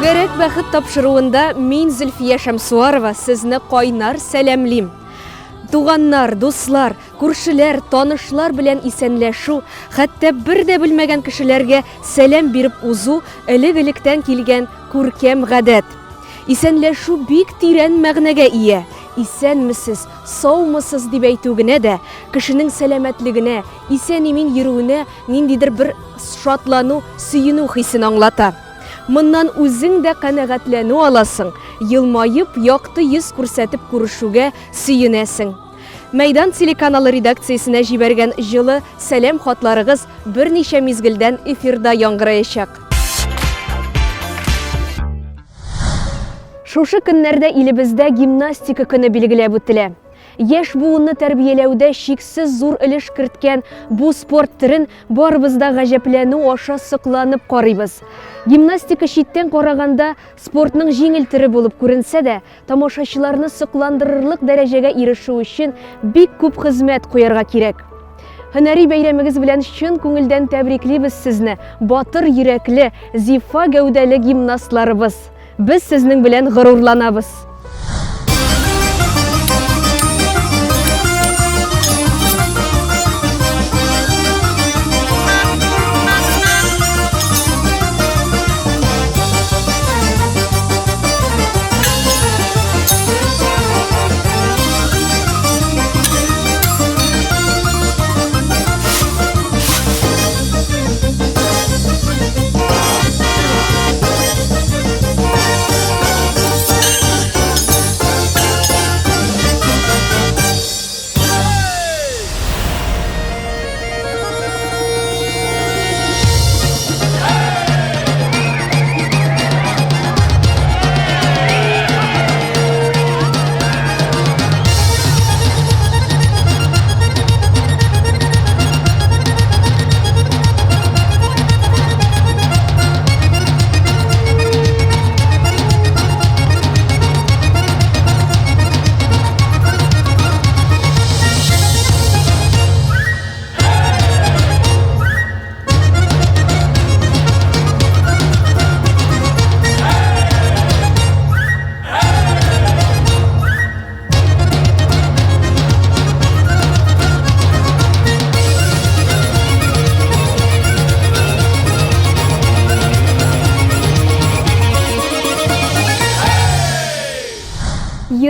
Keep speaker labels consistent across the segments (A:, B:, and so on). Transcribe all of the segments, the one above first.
A: Түгәрәк бәхет тапшыруында мин Зөлфия Шәмсуарова сезне кайнар сәламлим. Туганнар, дуслар, күршеләр, танышлар белән исәнләшү, хәтта бер дә белмәгән кешеләргә сәлам биреп узу элек-электән килгән күркәм гадәт. Исәнләшү бик тирән мәгънәгә ия. Исәнмесез, саумысыз дип әйтү генә дә кешенең сәламәтлегенә, исән-имин йөрүенә ниндидер бер шатлану, сөенү хисен аңлата. Моннан үзең дә канәгатьләнү аласың, елмаеп, якты йөз күрсәтеп күрешүгә сөенәсең. Мәйдан телеканалы редакциясенә җибәргән җылы сәлам хатларыгыз берничә мизгелдән эфирда яңгыраячак. Шушы көннәрдә илебездә гимнастика көне билгеләп үтелә. Яшь буынны тәрбияләүдә чиксез зур өлеш керткән бу спорт төрен барыбыз да гаҗәпләнү аша сокланып карыйбыз. Гимнастика читтән караганда спортның җиңел төре булып күренсә дә, тамашачыларны сокландырырлык дәрәҗәгә ирешү өчен бик күп хезмәт куярга кирәк. Һөнәри бәйрәмегез белән чын күңелдән тәбриклибез сезне, батыр йөрәкле, зифа гәүдәле гимнастларыбыз! Без сезнең белән горурланабыз!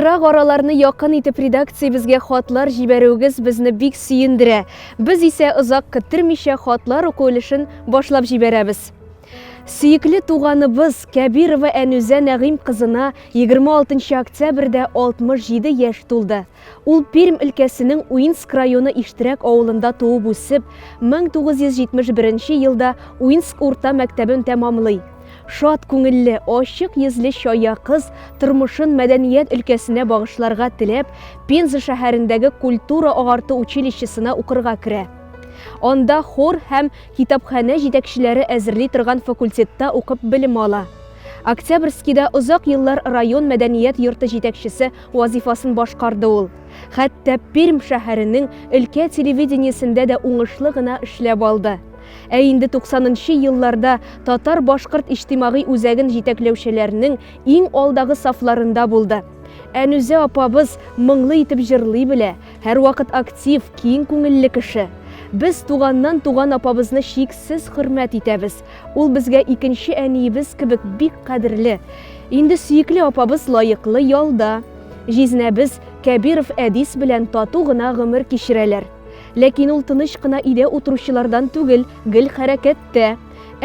A: Ерак араларны якын итеп редакциябезгә хатлар җибәрүегез безне бик сөендерә. Без исә озак көттермичә хатлар уку өлешен башлап җибәрәбез. Сөекле туганыбыз Кәбирова Әнүзә Нәгыйм кызына 26 октябрьдә 67 яшь тулды. Ул Пермь өлкәсенең Уинск районы Иштирәк авылында туып үсеп, 1971 елда Уинск урта мәктәбен тәмамлый. Шат күңелле, ачык йөзле чая кыз тормышын мәдәният өлкәсенә багышларга теләп, Пенза шәһәрендәге культура-агарту училищесына укырга керә. Анда хор һәм китапханә җитәкчеләре әзерли торган факультетта укып белем ала. Октябрьскийда озак еллар район мәдәният йорты җитәкчесе вазифасын башкарды ул. Хәтта Пермь шәһәренең өлкә телевидениесендә дә уңышлы гына эшләп алды. Ә инде 90 нчы елларда татар-башкорт иҗтимагый үзәген җитәкләүчеләрнең иң алдагы сафларында булды. Әнүзә апабыз моңлы итеп җырлый белә, Һәрвакыт актив, киң күңелле кеше. Без туганнан туган апабызны чиксез хөрмәт итәбез. Ул безгә икенче әниебез кебек бик кадерле. Инде сөекле апабыз лаеклы ялда. Җизнәбез Кәбиров Әдис белән тату гына гомер кичерәләр. Ләкин ул тыныч кына өйдә утыручылардан түгел, гел хәрәкәттә.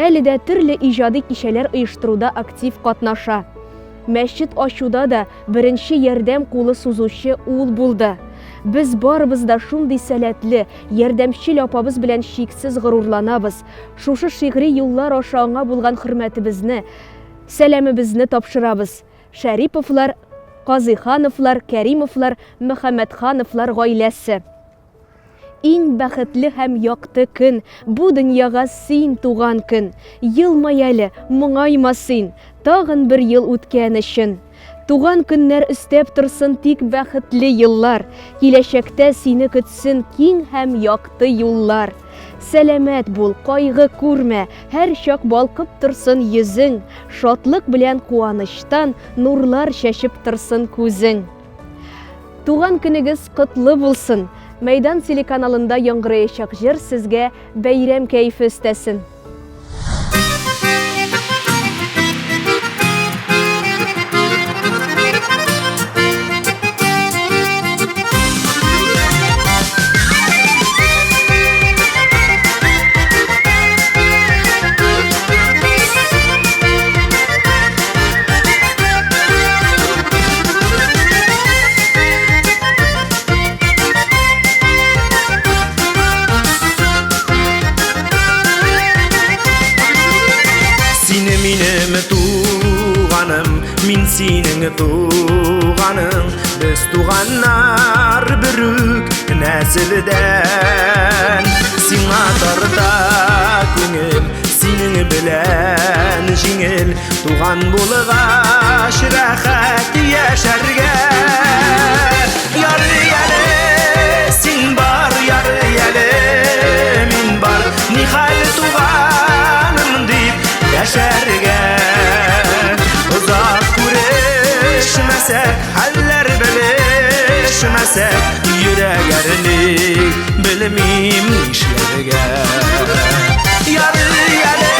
A: Әле дә төрле иҗади кичәләр оештыруда актив катнаша. Мәчет ачуда да беренче ярдәм кулы сузучы ул булды. Без барыбыз да шундый сәләтле, ярдәмчел апабыз белән чиксез горурланабыз. Шушы шигъри юллар аша аңа булган хөрмәтебезне, сәламебезне тапшырабыз. Шәриповлар, Казыйхановлар, Кәримовлар, Мөхәммәтхановлар гаиләсе. Иң бәхетле һәм якты көн, бу дөньяга син туган көн. Елмай әле, моңайма син, тагын бер ел үткән өчен. Туган көннәр өстәп торсын тик бәхетле еллар, киләчәктә сине көтсен киң һәм якты юллар. Сәламәт бул, кайгы күрмә, һәрчак балкып торсын йөзең, шатлык белән куанычтан нурлар чәчеп торсын күзең. Туган көнегез котлы булсын! Мәйдан телеканалында яңгыраячак җыр сезгә бәйрәм кәефе өстәсен!
B: Сине минем туганым, мин синең туганың, без туганнар бер үк нәселдән. Сиңа тарта күңел, синең белән җиңел, туган булгач рәхәт яшәргә. Ярый әле син бар, ярый әле мин бар, нихәл туганым дип яшәргә. Озак күрешмәсәк, хәлләр белешмәсәк, йөрәк әрни, белмим нишләргә. Ярый әле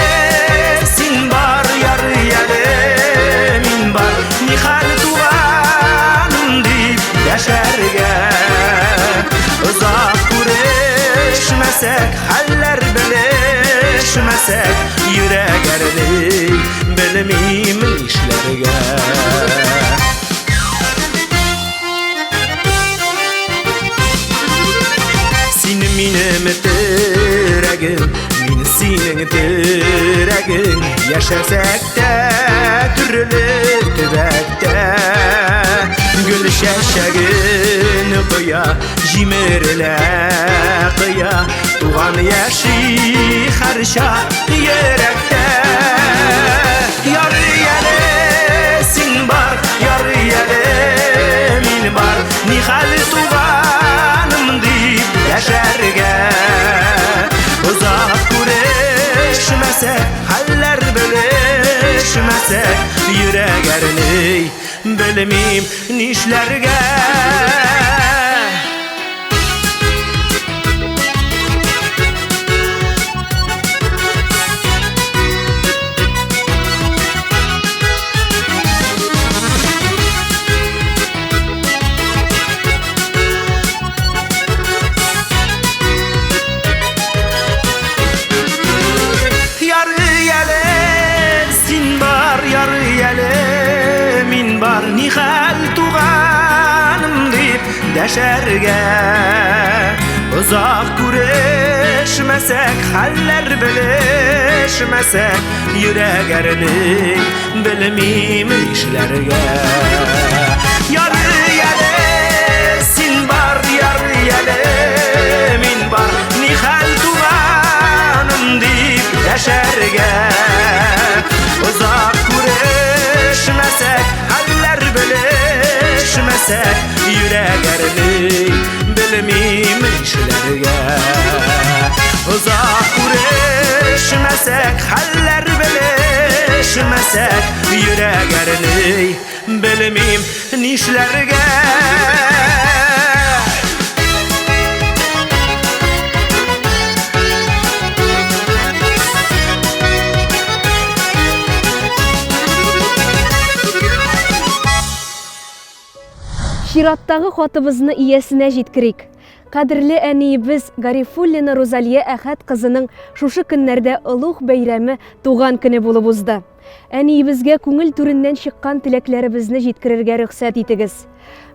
B: син бар, ярый әле мин бар, нихәл туганым дип яшәргә. Озак күрешмәсәк, хәлләр белешмәсәк, йөрәк әрни, белмим нишләргә. Син минем терәгем, мин синең терәгең. Яшәсәк тә төрле төбәктә, гөл чәчәген коя, җимерелә кыя, туган яши һәрчак йөрәктә. Ярый әле син бар, ярый әле мин бар, нихәл туганым дип яшәргә. Озак күрешмәсәк, хәлләр белешмәсәк, йөрәк әрни, белмим нишләргә. Ярый әле син бар, ярый әле мин бар, нихәл туганым дип дәшәргә. Озак күрешмәсәк, хәлләр белешмәсәк, йөрәк әрни, белмим нишләргә. Ярый әле син бар, ярый әле мин бар, нихәл туганым дип дәшәргә. Озак күрешмәсәк, хәлләр белешмәсәк, йөрәк әрни, белмим нишләргә. Озак күрешмәсәк, хәлләр белешмәсәк, йөрәк әрни, белмим нишләргә.
A: Чираттагы хатыбызны иясенә җиткерик. Кадерле әниебез Гарифуллина Рузалия Әхәт кызының шушы көннәрдә олуг бәйрәме туган көне булып узды. Әниебезгә күңел түреннән чыккан теләкләребезне җиткерергә рөхсәт итегез.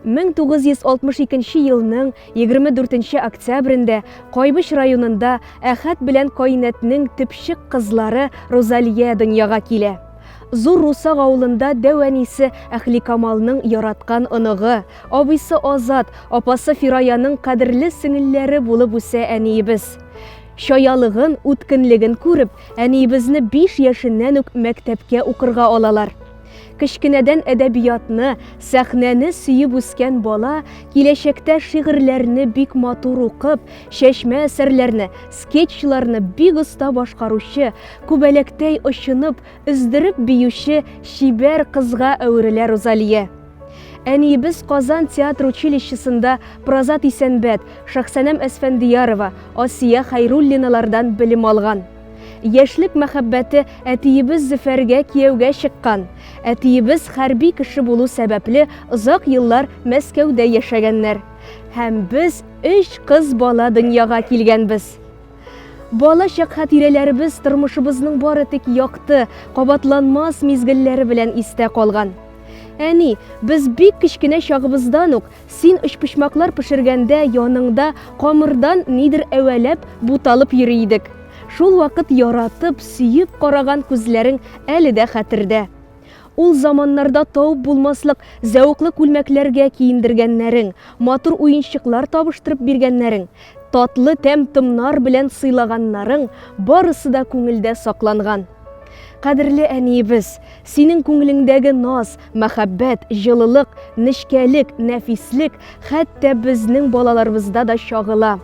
A: 1962 елның 24 октябрендә Кайбыч районында Әхәт белән Кайнәтнең төпчек кызлары Рузалия дөньяга килә. Зур Русак авылында дәү әнисе Әхликамалның яраткан оныгы, абыйсы Азат, апасы Фираяның кадерле сеңелләре булып үсә әниебез. Чаялыгын, үткенлеген күреп, әниебезне 5 яшеннән үк мәктәпкә укырга алалар. Кечкенәдән әдәбиятны, сәхнәне сөеп үскән бала киләчәктә шигырьләрне бик матур укып, чәчмә әсәрләрне, скетчларны бик оста башкаручы, күбәләктәй очынып, өздереп биюче чибәр кызга әверелә Рузалия. Әниебез Казан театр училищесында Празат Исәнбәт, Шахсәнәм Әсфәндиярова, Асия Хәйруллиналардан белем алган. Яшьлек мәхәббәте әтиебез Зөфәргә кияүгә чыккан. Әтиебез хәрби кеше булу сәбәпле озак еллар Мәскәүдә яшәгәннәр. Һәм без өч кыз бала дөньяга килгәнбез. Бала чак хатирәләребез тормышыбызның бары тик якты, кабатланмас мизгелләре белән истә калган. Әни, без бик кечкенә чагыбыздан ук син өчпочмаклар пешергәндә яныңда камырдан нидер әвәләп, буталып йөри идек. Шул вакыт яратып, сөеп караган күзләрең әле дә хәтердә. Ул заманнарда табып булмаслык зәвыклы күлмәкләргә киендергәннәрең, матур уенчыклар табыштырып биргәннәрең, татлы тәм-томнар белән сыйлаганнарың, барысы да күңелдә сакланган. Кадерле әниебез, синең күңелеңдәге наз, мәхәббәт, җылылык, нечкәлек, нәфислек хәтта безнең балаларыбызда да чагыла.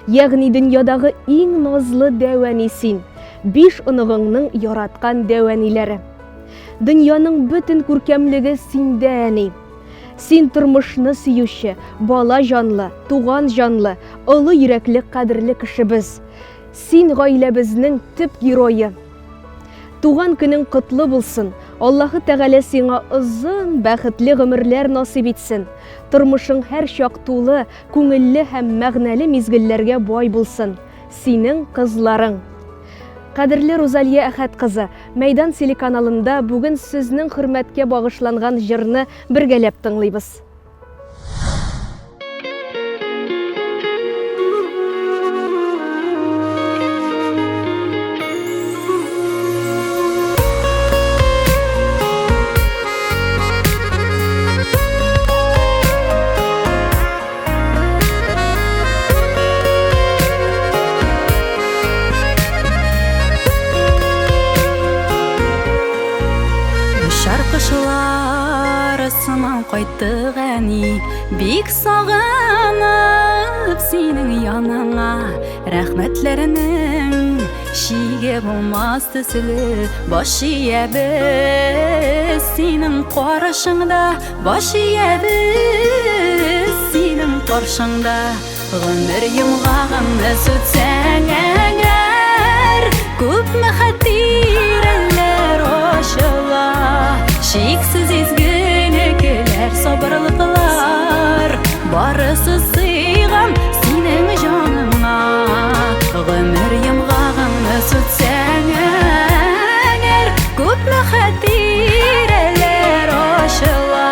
A: Ягъни дөньядагы иң назлы дәү әни син, биш оныгыңның яраткан дәү әниләре. Дөньяның бөтен күркәмлеге синдә, әни. Син тормышны сөюче, бала җанлы, туган җанлы, олы йөрәкле кадерле кешебез. Син гаиләбезнең төп герое. Туган көнең котлы булсын! Аллаһы Тәгалә сиңа озын, бәхетле гомерләр насыйп итсен. Тормышың һәрчак тулы, күңелле һәм мәгънәле мизгелләргә бай булсын. Синең кызларың. Кадерле Рузалия Әхәт кызы, Мәйдан телеканалында бүген сезнең хөрмәткә багышланган җырны бергәләп тыңлыйбыз.
C: Очар кошлар сыман кайттык, әни, бик сагынып синең яныңа. Рәхмәтләренең чиге булмас төсле, баш иябез синең карашыңда, баш иябез синең каршыңда. Гомер йомгагыңны сүтсәң әгәр, күпме хатирәләр ачыла. Чиксез изгелекләр, сабырлыклар, барысы сыйган синең җаныңа. Гомер йомгагыңны сүтсәң әгәр, күпме хатирәләр ачыла.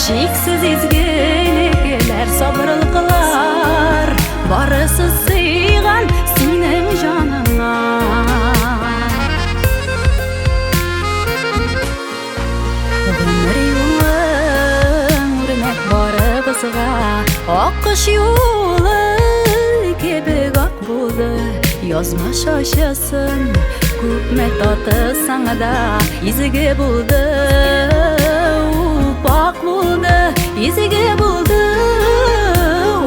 C: Чиксез изгелекләр, сабырлыклар, барысы сыйган синең җаныңа. Гомер юлың үрнәк барыбызга, Аккош юлы кебек ак булды. Язмыш ачысын күпме татысаң да, изге булды, ул пакь булды, изге булды,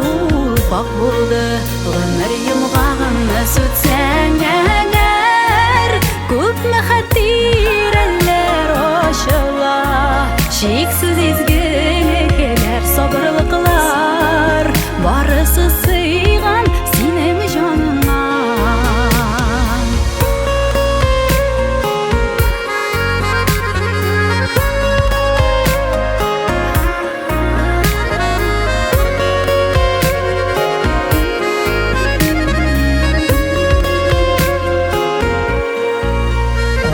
C: ул пакь булды. Гомер йомгагыңны сүтсәң әгәр, күпме хатирәләр ачыла. Чиксез изгелекләр, сабырлыклар, барысы сыйган синең җаныңа.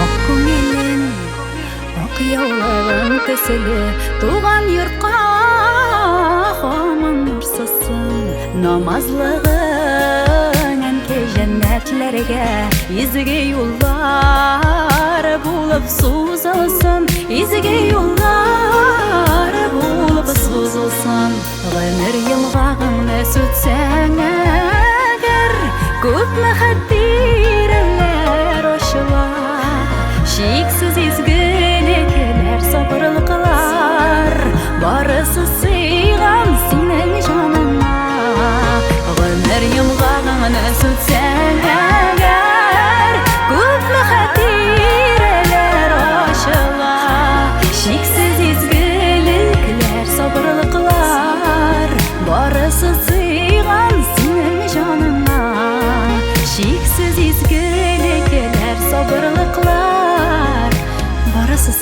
C: Ак күңелең, ак яулыгың төсле, туган йортка һаман нур сызсын. Намазлыгың, әнкәй, җәннәтләргә изге юллар булып сузылсын, изге юллар булып сузылсын. Гомер йомгагыңны сүтсәң әгәр, күпме хатирәләр ачыла. Чиксез изгелекләр,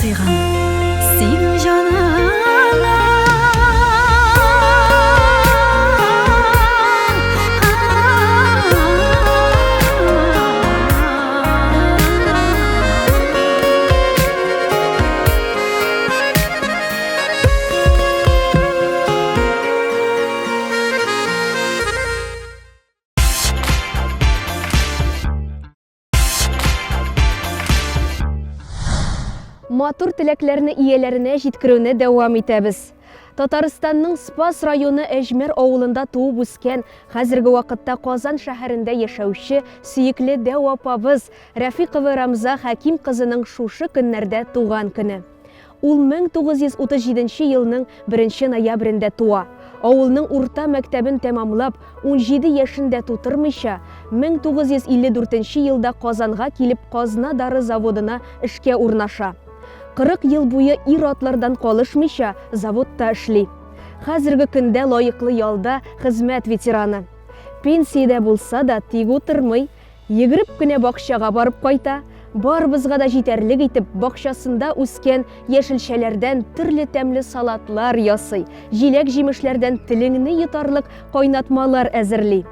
C: сыйган синең җаныңа.
A: Матур теләкләрне ияләренә җиткерүне дәвам итәбез. Татарстанның Спас районы Әҗмәр авылында туып үскән, хәзерге вакытта Казан шәһәрендә яшәүче сөекле дәү апабыз Рәфикова Рамза Хәким кызының шушы көннәрдә туган көне. Ул 1937 елның беренче ноябрендә туа. Авылның урта мәктәбен тәмамлап, 17 яшен дә тутырмыйча, 1954 елда Казанга килеп Казна дары заводына эшкә урнаша. 40 ел буе ир-атлардан калышмыйча заводта эшли. Хәзерге көндә лаеклы ялда хезмәт ветераны. Пенсиядә булса да, тик утырмый, Йөгереп кенә бакчага барып кайта, барыбызга да җитәрлек итеп бакчасында үскән яшелчәләрдән төрле тәмле салатлар ясый, җиләк-җимешләрдән телеңне йотарлык кайнатмалар әзерли.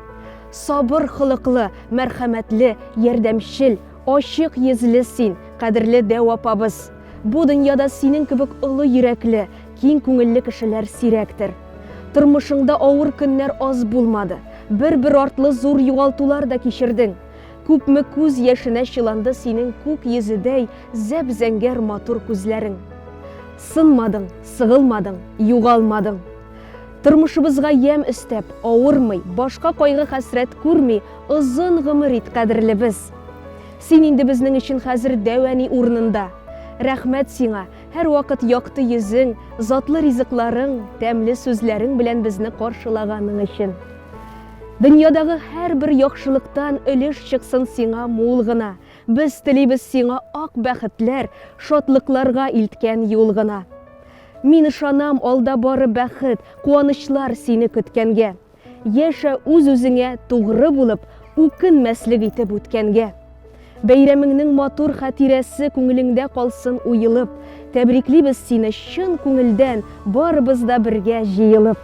A: Сабыр холыклы, мәрхәмәтле, ярдәмчел, ачык йөзле син, кадерле дәү апабыз. Бу дөньяда синең кебек олы йөрәкле, киң күңелле кешеләр сирәктер. Тормышыңда авыр көннәр аз булмады. Бер-бер артлы зур югалтулар да кичердең. Күпме күз яшенә чыланды синең күк йөзедәй зәп-зәңгәр матур күзләрең. Сынмадың, сыгылмадың, югалмадың. Тормышыбызга ямь өстәп, авырмый, башка кайгы-хәсрәт күрми, озын гомер ит, кадерлебез! Син инде безнең өчен хәзер дәү әни урынында. Рәхмәт сиңа, Һәрвакыт якты йөзең, затлы ризыкларың, тәмле сүзләрең белән безне каршылаганың өчен. Дөньядагы һәрбер яхшылыктан өлеш чыксын сиңа мул гына. Без телибез сиңа ак бәхетләр, шатлыкларга илткән юл гына. Мин ышанам, алда бары бәхет, куанычлар сине көткәнгә. Яшә үз-үзеңә тугры булып, үкенмәслек итеп үткәнгә. Бәйрәмеңнең матур хатирәсе күңелеңдә калсын уелып. Тәбриклибез сине чын күңелдән, барыбыз да бергә җыелып.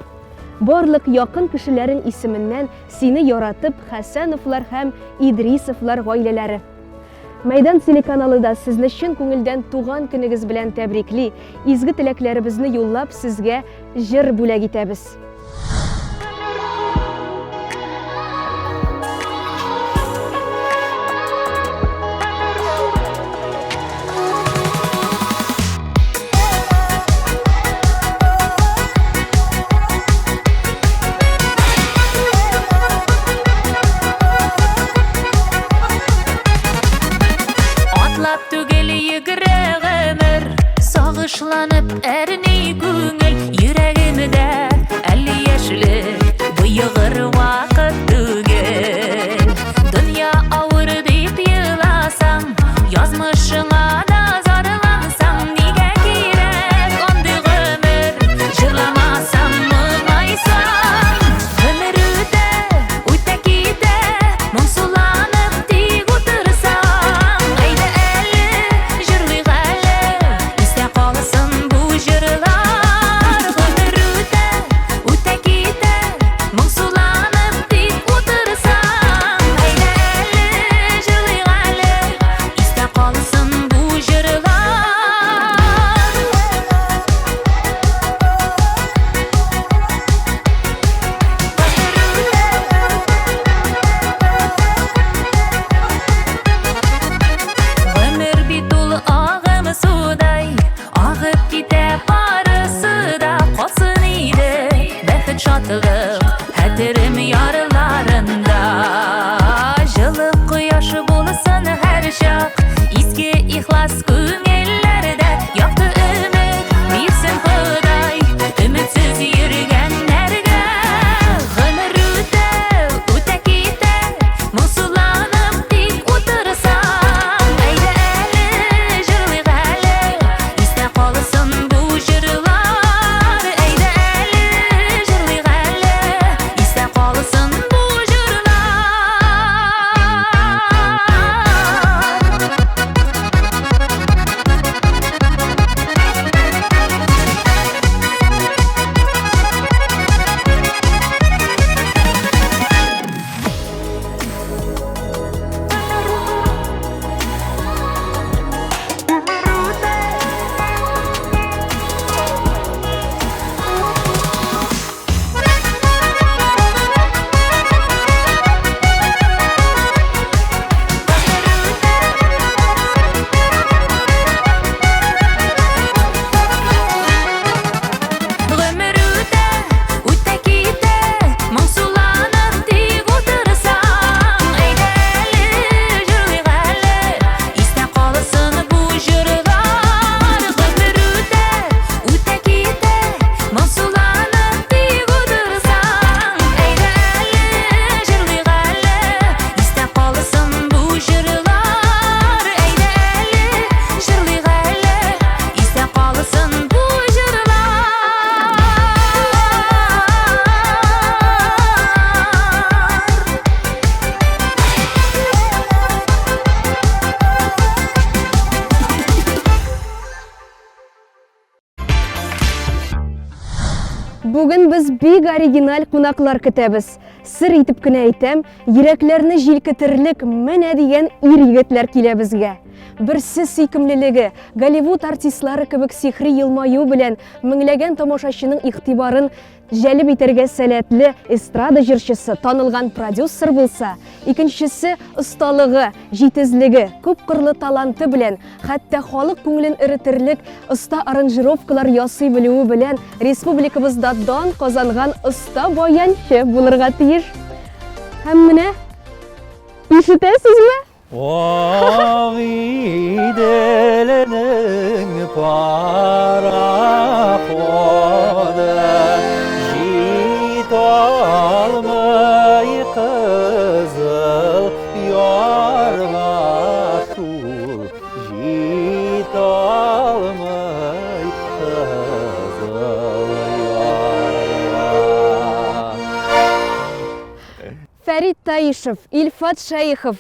A: Барлык якын кешеләрең исеменнән сине яратып Хәсәновлар һәм Идрисовлар гаиләләре. Мәйдан телеканалы да сезне чын күңелдән туган көнегез белән тәбрикли, изге теләкләребезне юллап сезгә җыр бүләк итәбез.
C: Атлап түгел йөгерә гомер, Сагышланып әрни күңел, Йөрәгемдә әле яшьлек, Боегыр вакыт түгел. Дөнья авыр дип еласаң, Язмышыңа да зарлансаң, Нигә кирәк андый гомер, Җырламасаң, моңайсаң. Гомер үтә, үтә китә, Моңсуланып тик утырсаң. Әйдә әле, җырлыйк әле, Истә калсын бу җырлар.
A: Бүген без бик оригиналь кунаклар көтәбез. Сер итеп кенә әйтәм, йөрәкләрне җилкетерлек менә дигән ир-егетләр килә безгә. Берсе сөйкемлелеге, Голливуд артистлары кебек сихри елмаю белән меңләгән тамашачының игътибарын җәлеп итәргә сәләтле эстрада җырчысы, танылган продюсер булса, икенчесе осталыгы, җитезлеге, күпкырлы таланты белән, хәтта халык күңелен эретерлек оста аранжировкалар ясый белүе белән республикабызда дан казанган оста баянчы булырга тиеш. Һәм менә ишетәсезме?
D: Агыйделнең пароходы җиталмый Кызыл ярга шул, җиталмый Кызыл ярга.
A: Фәрит Таишев, Илфат Шәехов,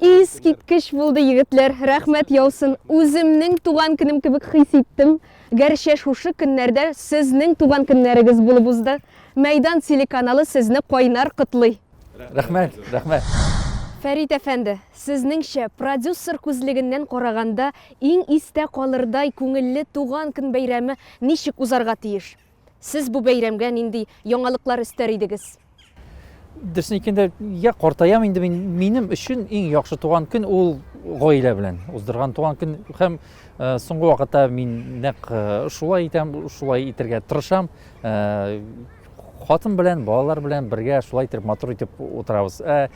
A: Искиткеч булды, егетләр, рәхмәт яусын. Үземнең туган көнем кебек хис иттем. Гәрчә шушы көннәрдә сезнең туган көннәрегез булып узды. Мәйдан телеканалы сезне кайнар котлый.
D: Рәхмәт, рәхмәт.
A: Фәрит әфәнде, сезнеңчә, продюсер күзлегеннән караганда, иң истә калырдай күңелле туган көн бәйрәме ничек узарга тиеш? Сез бу бәйрәмгә нинди яңалыклар өстәр идегез?
D: Дөресен әйткәндә, я картаям инде мин. Минем өчен иң яхшы туган көн ул гаилә белән уздырган туган көн. Һәм э, соңгы вакытта мин нәкъ э, шулай итәм, шулай итәргә тырышам. Э, хатын белән, балалар белән бергә шулай итеп матур итеп утырабыз. Ә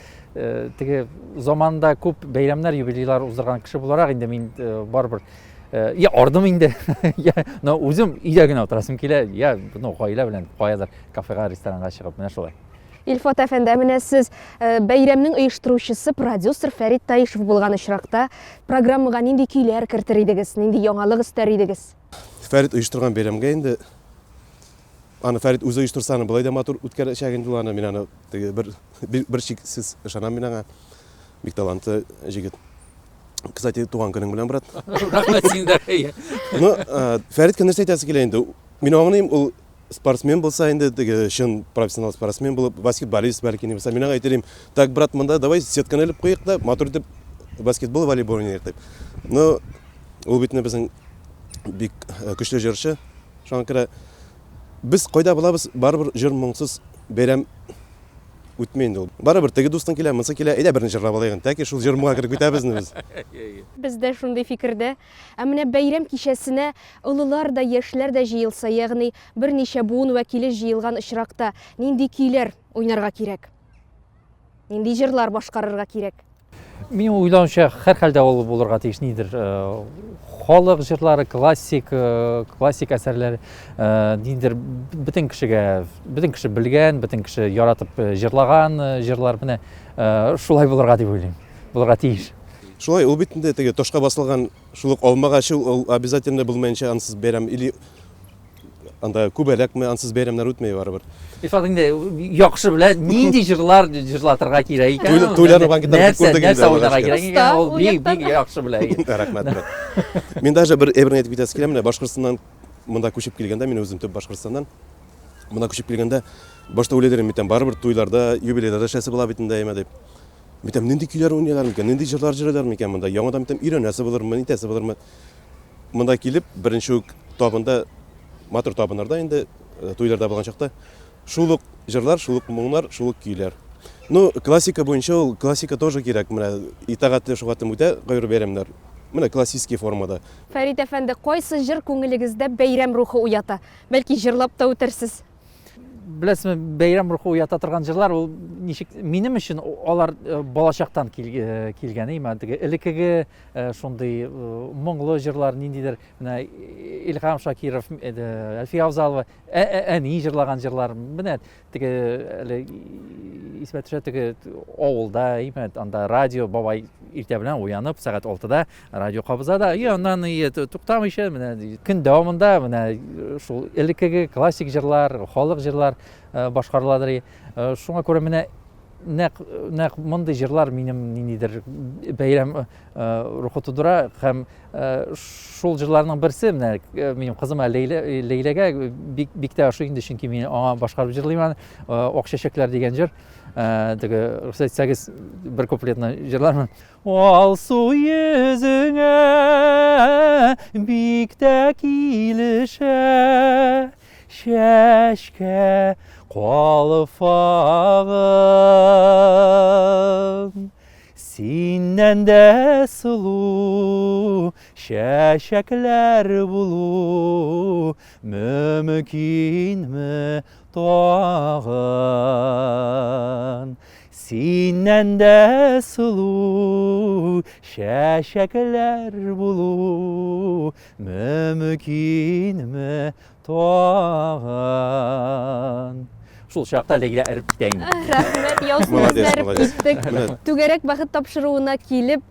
D: теге заманында күп бәйрәмнәр, юбилейлар уздырган кеше буларак инде мин барыбер Э, я ардым инде я но үзем өйдә генә утырасым килә я ну гаилә белән каядыр кафега ресторанга чыгып менә шулай
A: Илфат әфәнде, ә менә сез э, бәйрәмнең оештыручысы продюсер Фәрит Таишев булган очракта программага нинди көйләр кертер идегез, нинди яңалык өстәр идегез?
E: Фәрит оештырган бәйрәмгә инде аны Фәрит үзе оештырса, аны болай да матур үткәрәчәк инде ул аны. Мин аны теге бер бер шиксез ышанам мин аңа. Бик талантлы җегет. Кстати, туган көнең белән, брат.
D: Рәхмәт син дә.
E: Ну, э, Фәриткә нәрсә әйтәсе килә инде? Мин аңлыйм, ул спортсмен булса инде, теге чын профессионал спортсмен булып, баскетболист бәлки не булса, мин аңа әйтер идем, так, брат, монда давай сетканы элеп куйык та, матур итеп баскетбол, волейбол уйныйк дип. Но ул бит инде безнең бик э, көчле җырчы. Шуңа күрә без кайда булабыз, барыбер җыр моңсыз бәйрәм Үтми инде ул. Барыбер теге дустың килә, монысы килә, әйдә берне җырлап алыйк инде. Тәки шул җыр моңа кереп китәбез инде без.
A: Без дә шундый фикердә. Ә менә бәйрәм кичәсенә олылар да, яшьләр дә җыелса, ягъни берничә буын вәкиле җыелган очракта нинди көйләр уйнарга кирәк? Нинди җырлар башкарырга кирәк?
D: Минем уйлавымча, һәрхәлдә ул булырга тиеш нидер. Э, халык җырлары, классик, э, классик әсәрләр, э, нидер бөтен кешегә, бөтен кеше белгән, бөтен кеше яратып җырлаган җырлар менә шулай булырга дип уйлыйм. Булырга тиеш.
E: Шулай, ул бит инде теге ташка басылган шул ук алмагачы ул обязательно булмаенча ансыз бәйрәм или Анда күбәләкме, ансыз бәйрәмнәр үтми барыбер.
D: Илфат инде яхшы белә, нинди җырлар җырлатырга кирәк икән.
E: Туйлар банкетлар
D: күп күрдек инде. Нәрсә уйнарга кирәк икән, ул бик бик яхшы белә.
E: Рәхмәт, брат. Мин даже бер әйберне әйтеп китәсе килә, менә Башкортстаннан монда күчеп килгәндә, мин үзем төп Башкортстаннан. Монда күчеп килгәндә, башта уйлый идем, митәм барыбер туйларда, юбилейларда эшләсе була бит инде, әйме дип. Митәм нинди көйләр уйныйлар микән, нинди җырлар җырлыйлар микән монда? Яңадан митәм өйрәнәсе булырмы, нитәсе булырмы? Монда килеп, беренче үк табында, матур табыннарда инде, э, туйларда булган чакта, шул ук җырлар, шул ук моңнар, шул ук көйләр. Ну, классика буенча ул классика тоже кирәк. Менә итагатьле шугатым үтә кайбер бәйрәмнәр. Менә классический формада.
A: Фәрит әфәнде, кайсы җыр күңелегездә бәйрәм рухы уята? Бәлки җырлап та үтерсез?
D: Беләсезме, бәйрәм рухы уята торган җырлар ул ничек минем өчен алар э, балачактан э, килгән, әйме, теге элеккеге Э, шундый э, моңлы җырлар ниндидер менә Илһам Шакиров, э, Әлфия Авзалова, әни җырлаган җырлар. Менә теге әле исемә төшә теге авылда, әйме, анда радио бабай иртә белән уянып сәгать 6-да радио кабыза да, и аннан и туктамыйча менә көн дәвамында менә шул элеккеге классик җырлар, халык җырлар башкарыладыр. Шуңа күрә менә Нәкъ нәкъ мондый җырлар минем ниндидер бәйрәм рухы тудыра һәм шул җырларның берсе менә минем кызыма Ләйлә Ләйләгә бик бик тә ошый инде, чөнки мин аңа башкарып җырлыйм аны. Ак чәчәкләр дигән җыр. Теге рөхсәт итсәгез бер куплетны җырлармын. Алсу йөзеңә бик тә килешә чәчкә калфагың. Синнән дә сылу чәчәкләр булу мөмкинме тагын? Синнән дә сылу чәчәкләр булу мөмкинме тагын? Шул чакта Ләйлә эреп китә инде.
A: Рәхмәт, яусын,
E: Молодец,
A: эреп
E: молодец.
A: киттек.
E: Менә.
A: Түгәрәк бәхет тапшыруына килеп,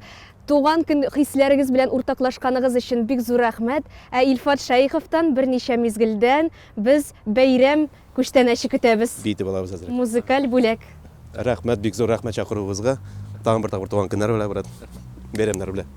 A: туган көн хисләрегез белән уртаклашканыгыз өчен бик зур рәхмәт. Ә Илфат Шәеховтан берничә мизгелдән без бәйрәм күчтәнәче көтәбез.
E: Биетеп алабыз әзрәк.
A: Музыкаль бүләк.
E: Рәхмәт, бик зур рәхмәт чакыруыгызга. Тагын бер тапкыр туган көннәр белән, брат. Бәйрәмнәр белән.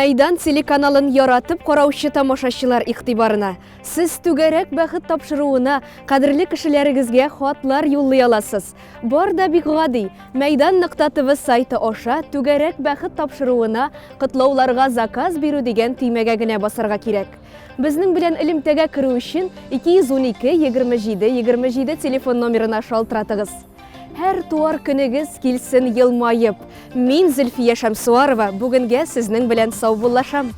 A: Мәйдан телеканалын яратып караучы тамашачылар игътибарына! Сез Түгәрәк бәхет тапшыруына кадерле кешеләрегезгә хатлар юллый аласыз. Бар да бик гади, Мәйдан нокта тв сайты аша Түгәрәк бәхет тапшыруына котлауларга заказ бирү дигән төймәгә генә басарга кирәк. Безнең белән элемтәгә керү өчен 212 27 27 телефон номерына шалтыратыгыз. Һәр туар көнегез килсен елмаеп. Мин Зөлфия Шәмсуарова бүгенгә сезнең белән саубуллашам.